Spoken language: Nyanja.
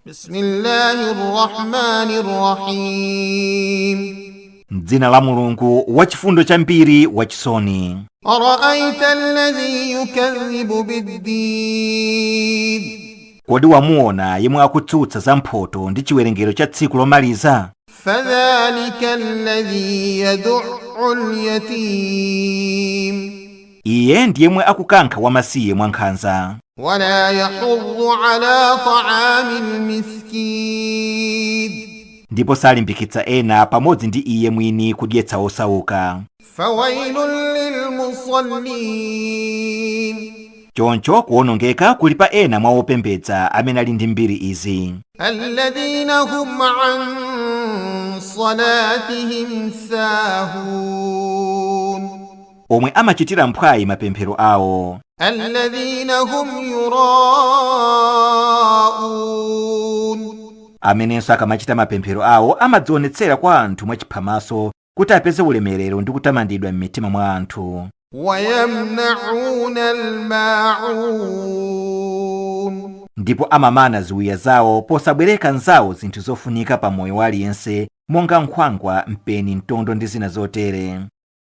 بسم الله الرحمن الرحيم. M'dzina la Mulungu wachifundo chambiri, wachisoni. أرأيت الذي يكذب بالدين؟ Kodi wamuona yemwe akutsutsa za mphoto ndi chiwerengero cha tsiku lomaliza? فذلك الذي يدع اليتيم. Iye ndi yemwe akukankha wamasiye mwankhanza. ولا يحض على طعام المسكين. Ndipo salimbikitsa ena pamodzi ndi iye mwini kudyetsa osauka. فويل للمصلين. Choncho kuwonongeka kuli pa ena mwa opembedza amene ali ndi mbiri izi: الذين هم عن صلاتهم ساهون. Omwe amachitira mphwayi mapemphero awo. الذين هم يراءون. Amenenso akamachita mapemphero awo amadzionetsera kwa anthu mwachiphamaso kuti apeze ulemerero ndi kutamandidwa m'mitima mwa anthu. ويمنعون الماعون. Ndipo amamana ziwiya zawo posabwereka nzawo zinthu zofunika pa moyo wa aliyense, monga nkhwangwa, mpeni, mtondo ndi zina zotere.